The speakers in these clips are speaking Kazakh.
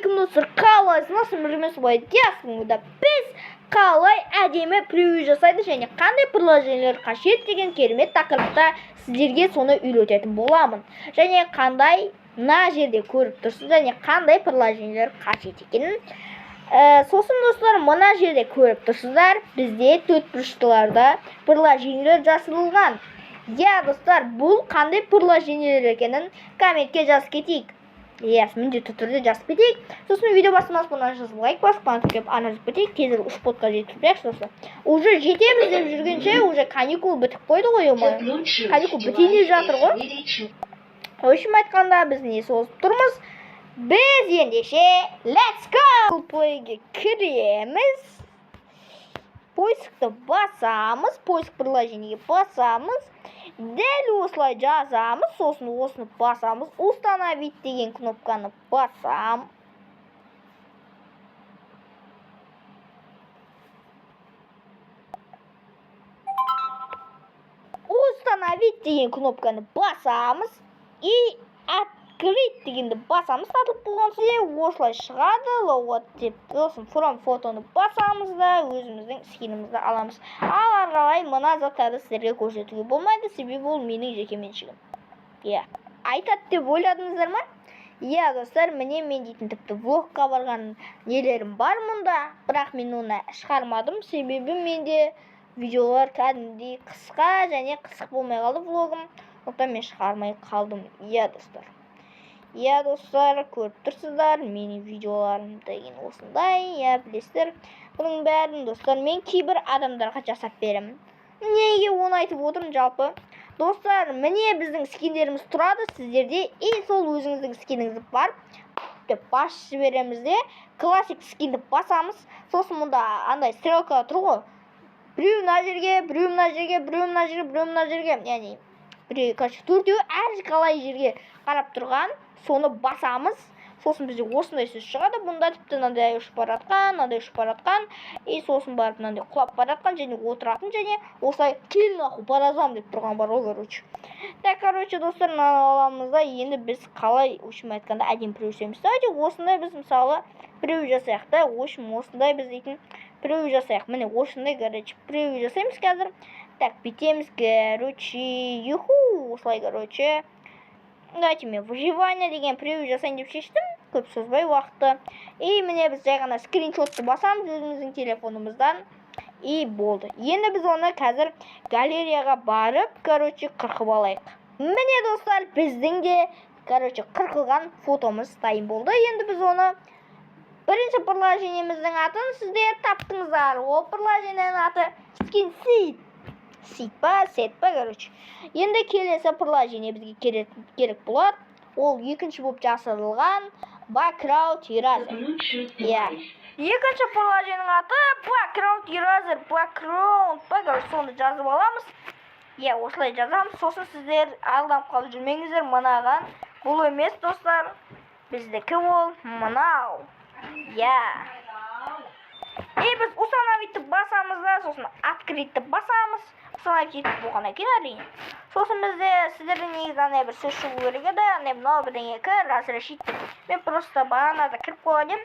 Ассалаумағалейкум, достар! Қалайсыңдар? Білмес да, біз қалай әдемі превью жасайды және қандай приложениелер қажет деген керемет тақырыпта сіздерге соны үйрететін боламын. Және қандай мына жерде көріп тұрсыз және қандай приложениелер қажет екенін. Сосын, достар, мына жерде көріп тұрсыздар, бізде төртбұрыштыларда приложениелер жасырылған. Иә, достар, бұл қандай приложениелер екенін комментке жазып кетейік. Иә, міндетті түрде жазып кетейік. Сосын видео бастамас бұрын жазып, лайк басып, қанат тіркеп, ана жазып кетейік. Тезірек үш ботқа жетіп тұрайықшы, достар. Уже жетеміз деп жүргенше, уже каникул бітіп қойды ғой, ё. Каникул бітейін деп жатыр ғой. В общем айтқанда, біз не созып тұрмыз? Біз ендеше let's go! Play'ге кіреміз. Поискті басамыз, поиск приложениеге басамыз. Дәл осылай жазамыз, сосын осыны басамыз. Установить деген кнопканы басам. Установить деген кнопканы басамыз и открыть дегенді басамыз. Сатылып болған соң осылай шығады, вот деп. Сосын from фотоны басамыз да, өзіміздің скинімізді аламыз. Ал ары қарай мына заттарды сіздерге көрсетуге болмайды, себебі ол менің жеке меншігім. Иә, айтады деп ойладыңыздар ма? Иә, достар, міне, мен дейтін тіпті влогқа барған нелерім бар мұнда, бірақ мен оны шығармадым, себебі менде видеолар кәдімгідей қысқа және қызық болмай қалды влогым, сондықтан мен шығармай қалдым. Иә, достар, иә, достар, көріп тұрсыздар, менің видеоларым деген осындай. Иә, білесіздер, бұның бәрін, достар, мен кейбір адамдарға жасап беремін. Неге оны айтып отырмын? Жалпы, достар, міне, біздің скиндеріміз тұрады сіздерде, и сол өзіңіздің скиніңізді барып деп басып жібереміз де, классик скинді басамыз. Сосын мұнда андай стрелка тұр ғой: біреу мына жерге, біреу мына жерге, біреу мына жерге, біреу мына жерге, яғни біреу, короче, төртеуі әр қалай жерге қарап тұрған, соны басамыз. Сосын бізде осындай сөз шығады. Бұнда тіпті мынандай ұшып бара жатқан, мынандай ұшып бара жатқан, и сосын барып мынандай құлап бара жатқан және отыратын, және осылай «кел нахуй по разам» деп тұрған бар ғой, короче. Так, короче, достар, мынаны аламыз да, енді біз қалай, в общем айтқанда, әдемі превью жасаймыз? Давайте осындай біз, мысалы, превью жасайық та. В общем, осындай біз дейтін превью жасайық. Міне, осындай, короче, превью жасаймыз қазір. Так, бүйтеміз, короче, юху, осылай, короче. Давайте мен выживание деген превью жасайын деп шештім, көп созбай уақытты. И міне, біз жай ғана скриншотты басамыз өзіміздің телефонымыздан, и болды. Енді біз оны қазір галереяға барып, короче, қырқып алайық. Міне, достар, біздің де, короче, қырқылған фотомыз дайын болды. Енді біз оны бірінші приложениеміздің атын сіздер таптыңыздар. Ол приложениенің аты Скинсит, сит па, сет па, короче. Енді келесі приложение бізге керек болады. Ол екінші болып жасырылған Background Eraser. Иә, екінші приложениенің аты Background Eraser, background па, короче, соны жазып аламыз. Иә, осылай жазамыз. Сосын сіздер алданып қалып жүрмеңіздер мынаған. Бұл емес, достар, біздікі ол мынау. Иә, и біз установить басамыз да, сосын открыть басамыз. Установить етіп болғаннан кейін, әрине, сосын бізде, сіздерде негізі андай бір сөз шығу керек еді, андай мынау бірдеңе разрешить деп. Мен просто бағанада кіріп қойған едім,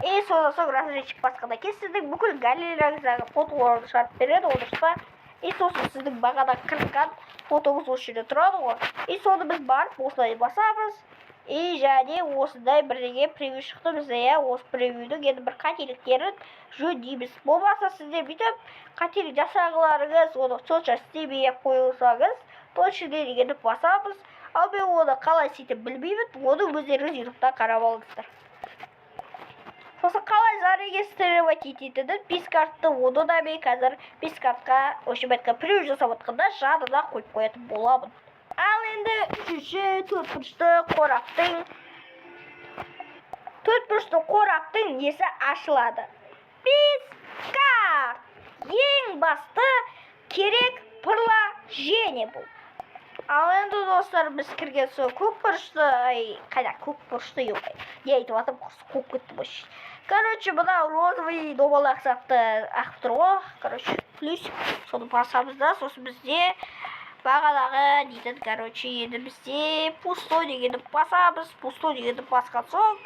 и содан соң разрешить басқаннан кейін сіздің бүкіл галереяңыздағы фотоларды шығарып береді ғой, дұрыс па? И сосын сіздің бағана қырыққан фотоңыз осы жерде тұрады ғой, и соны біз барып осылай басамыз, и және осындай бірдеңе превью шықты бізде. Иә, осы превьюдің енді бір қателіктерін жөндейміз. Болмаса сіздер бүйтіп қателік жасағыларыңыз, оны сонша істемей ақ қойсаңыз, точно дегенді басамыз. Ал мен оны қалай істейтінін білмеймін, оны өздеріңіз Ютубтан қарап алыңыздар. Сосын қалай зарегистрировать ететінін Пискартты, оны да мен қазір Пискартқа, в общем айтқанда, превью жасап жатқанда жанына қойып қоятын боламын. Ал енді үшінші төртбұрышты қораптың несі ашылады? Пискарт. Ең басты керек приложение бұл. Ал енді, достар, біз кірген соң көк бұрышты, ай, қайда көк бұрышты, не айтып жатырмын, қуып кеттім ғой. Короче, мынау розовый домалақ затты ағып тұр ғой, короче, плюс, соны басамыз да, сосын бізде бағанағы дейтін, короче, енді бізде пустой дегенді басамыз. Пустой дегенді басқан соң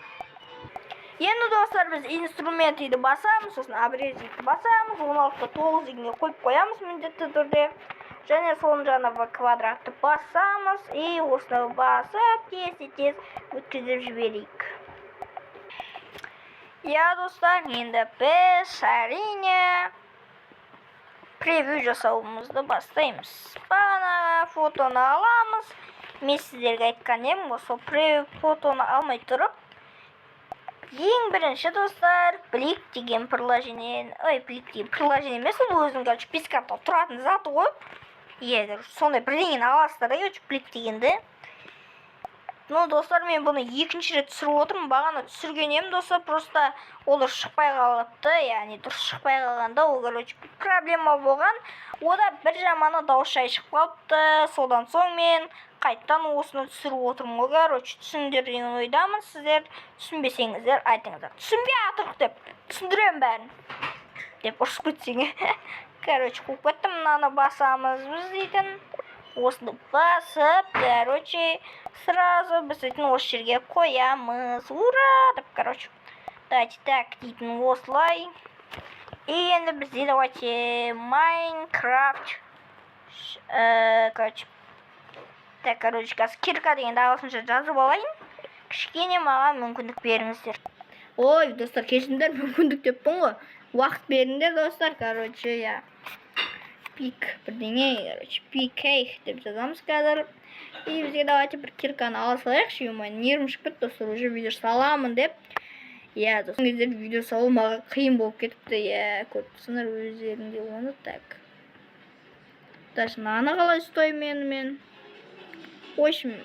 Енді, достар, біз инструментті басамыз, сосын обрезать басамыз, 16:9 дегенге қойып қоямыз міндетті түрде. Және соның жанына квадратты басамыз и осыны басып тез-тез өткізіп жіберейік. Иә, достар, енді біз, әрине, превью жасауымызды бастаймыз. Бағанағы фотоны аламыз. Мен сіздерге айтқан едім ғой, сол превью фотоны алмай тұрып, ең бірінші, достар, Блик деген приложение, ой, Блик деген приложение емес, ол өзінің, короче, бескартта тұратын заты ғой. Иә, короче, сондай бірдеңені аласыздар да, короче, Блик дегенді. Ну, достар, мен бұны екінші рет түсіріп отырмын. Бағана түсірген едім, достар, просто ол дұрыс шықпай қалыпты. Яғни дұрыс шықпай қалғанда ол, короче, проблема болған. Ода бір жаманы дауыс жай шығып қалыпты. Содан соң мен қайтадан осыны түсіріп отырмын ғой, короче, түсіндіңдер деген ойдамын. Сіздер түсінбесеңіздер, айтыңыздар. Түсінбей жатырық деп, түсіндіремін бәрін деп ұрысып кетсең. Короче, қуып кеттім. Мынаны басамыз біз дейтін. Осыны басып, короче, сразу біз дейтін осы жерге қоямыз. Ура деп, короче. Давайте так дейтін осылай. И енді бізде давайте Майнкрафт, короче, так, короче, қазір кирка дегенді ағылшынша жазып алайын. Кішкене маған мүмкіндік беріңіздер. Ой, достар, кешіріңдер, мүмкіндік деппін ғой. Уақыт беріңдер, достар, короче, иә. Пик бірдеңе, короче, пикейх деп жазамыз қазір. И бізге давайте бір кирканы ала салайықшы, ё, нервім шығып кетті, достар, уже видео саламын деп. Иә, достар, кездері видео салу маған қиын болып кетіпті, иә, көріп тұрсыңдар өздерің де оны. Так. Даже мынаны қалай ұстаймын енді мен? В общем,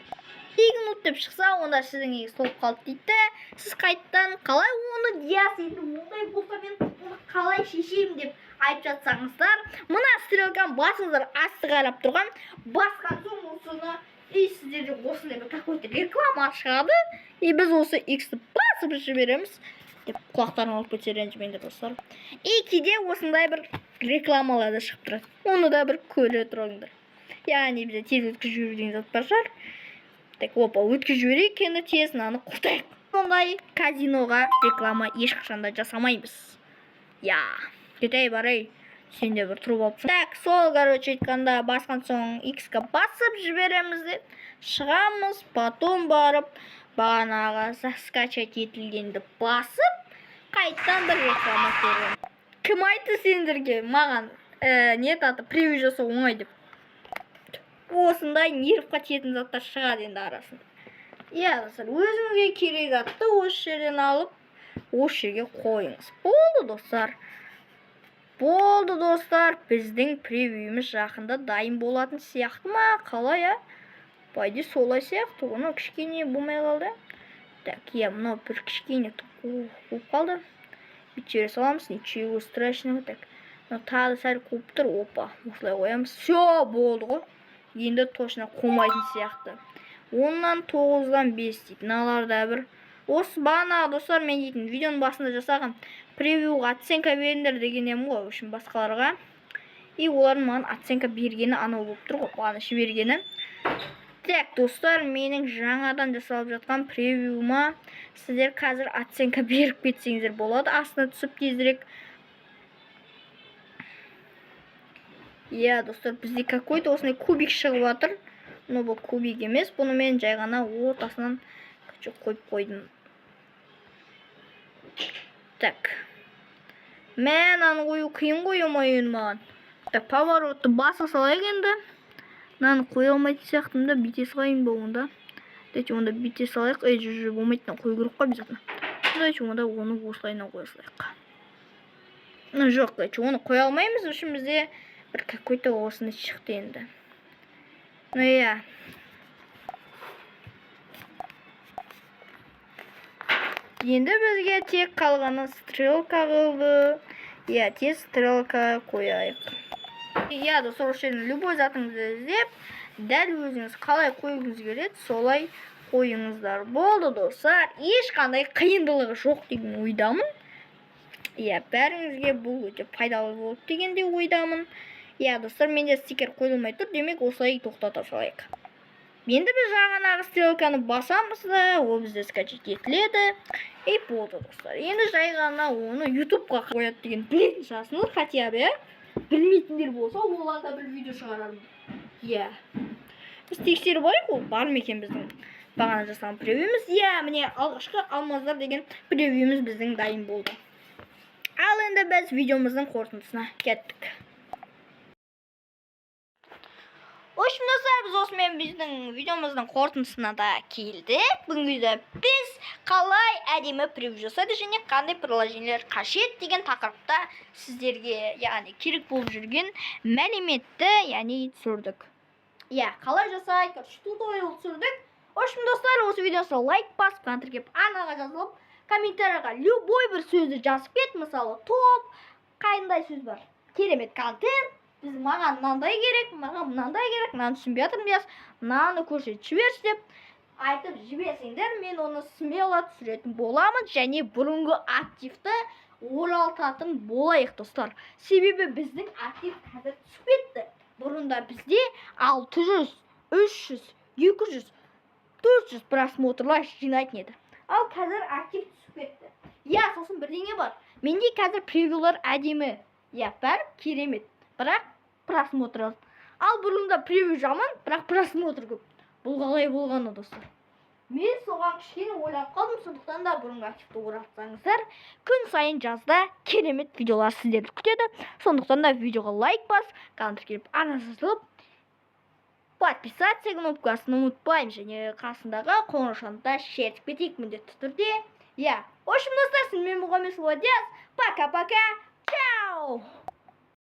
минут деп шықса, онда сіздің негізі толып қалды дейді де, сіз қайтадан қалай оны, Диас, енді ондай болса, мен оны қалай шешемін деп айтып жатсаңыздар, мына стрелканы басыңыздар, асты қарап тұрған. Басқан соң осыны, и сіздерде осындай бір какой-то реклама шығады, и біз осы иксті басып жібереміз деп. Құлақтарың ауырып кетсе, ренжімеңдер, достар. И кейде осындай бір рекламалар да шығып тұрады, оны да бір көре тұрыңдар. Яғни бізде тез өткізіп жіберу деген зат бар шығар. Так, опа, өткізіп жіберейік енді, тез мынаны құртайық. Ондай казиноға реклама ешқашан да жасамаймыз. Я кетей барай, сен де бір тұрып алыпсың. Так, сол, короче, айтқанда, басқан соң иксқа басып жібереміз де шығамыз. Потом барып бағанағы скачать етілгенді басып, қайтадан бір реклама көремін. Кім айтты сендерге маған не аты, превью жасау оңай деп? Осындай нервқа тиетін заттар шығады енді арасында. Иә, достар, өзіңізге керек затты осы жерден алып, осы жерге қойыңыз. Болды, достар, болды, достар. Біздің превьюіміз жақында дайын болатын сияқты ма, қалай, а? По идее, солай сияқты. Оны кішкене болмай қалды. Так, иә, мынау бір кішкене қуып қалды, бүйтіп жібере саламыз, ничего страшного. Так, мынау тағы да сәл қуып тұр. Опа, осылай қоямыз. Все, болды ғой, енді точно қумайтын сияқты. 9:09 дейді. Мыналар да бір осы бағанағы, достар, мен дейтін видеоның басында жасаған превьюға оценка беріңдер деген едім ғой, в общем, басқаларға. И олардың маған оценка бергені анау болып тұр ғой, бағана жібергені. Так, достар, менің жаңадан жасалып жатқан превьюма сіздер қазір оценка беріп кетсеңіздер болады, астына түсіп тезірек. Иә, достар, бізде какой-то осындай кубик шығып жатыр, но бұл кубик емес, бұны мен жай ғана ортасынан, короче, қойып қойдым. Так, мә, мынаны қою қиын ғой, ё-моё, енді маған. Так, поворотты баса салайық енді. Мынаны қоя алмайтын сияқтымын да, бүйте салайын ба онда? Давайте онда бүйте салайық. Ей, жүр, болмайды, мынаны қою керек қой обязательно. Давайте онда оны осылайынан қоя салайық. Ну жоқ, короче, оны қоя алмаймыз. В общем, бізде бір какой-то осындай шықты енді. Ну иә, енді бізге тек қалғаны стрелка қалды. Иә, тез стрелка қояйық. Иә, достар, осы жерден любой затыңызды іздеп, дәл өзіңіз қалай қойғыңыз келеді, солай қойыңыздар. Болды, достар, ешқандай қиындылығы жоқ деген ойдамын. Иә, бәріңізге бұл өте пайдалы болды деген де ойдамын. Иә, достар, менде стикер қойылмай тұр, демек, осылай тоқтата салайық. Енді біз жаңағы стрелканы басамыз да, ол бізде скачать етіледі и болды, достар. Енді жай ғана оны Ютубқа қояды деген білетін шығарсыңдар хотя бы, иә. Білмейтіндер болса, олар да бір видео шығарармын, иә. Біз тексеріп алайық, ол бар ма екен біздің бағана жасаған превьюміз. Иә, міне, «Алғашқы алмаздар» деген превьюміз біздің дайын болды. Ал енді біз видеомыздың қорытындысына кеттік. В общем, достар, біз осымен біздің видеомыздың қорытындысына да келдік. Бүгінгі видеода біз қалай әдемі превью жасайды және қандай приложениелер қажет деген тақырыпта сіздерге, яғни керек болып жүрген мәліметті, яғни түсірдік, иә, қалай жасайды, короче, туториал түсірдік. В общем, достар, осы видеоға лайк басып, канал тіркеп, арнаға жазылып, комментарийға любой бір сөзді жазып кет. Мысалы, топ, қандай сөз бар, керемет контент, біз маған мынандай керек, маған мынандай керек, мынаны түсінбей жатырмын, Диас, мынаны көрсетіп жіберші деп айтып жіберсеңдер, мен оны смело түсіретін боламын және бұрынғы активті оралтатын болайық, достар. Себебі біздің актив қазір түсіп кетті. Бұрында бізде 600, 300, 200, 400 просмотрлар жинайтын еді, ал қазір актив түсіп кетті, иә. Сосын бірдеңе бар: менде қазір превьюлар әдемі, иә, бәрі керемет, бірақ просмотр аз. Ал бұрында превью жаман, бірақ просмотр көп. Бұл қалай болғаны, достар? Мен соған кішкене ойланып қалдым. Сондықтан да бұрынғы активті оралтсаңыздар, күн сайын жазда керемет видеолар сіздерді күтеді. Сондықтан да видеоға лайк бас, канал тіркеліп, арна жазылып, подписаться кнопкасын ұмытпаймын және қасындағы қоңыраушаны да шертіп кетейік міндетті түрде, иә. В общем, достар, сіздермен болған мен, Диас. Пока пока, чао.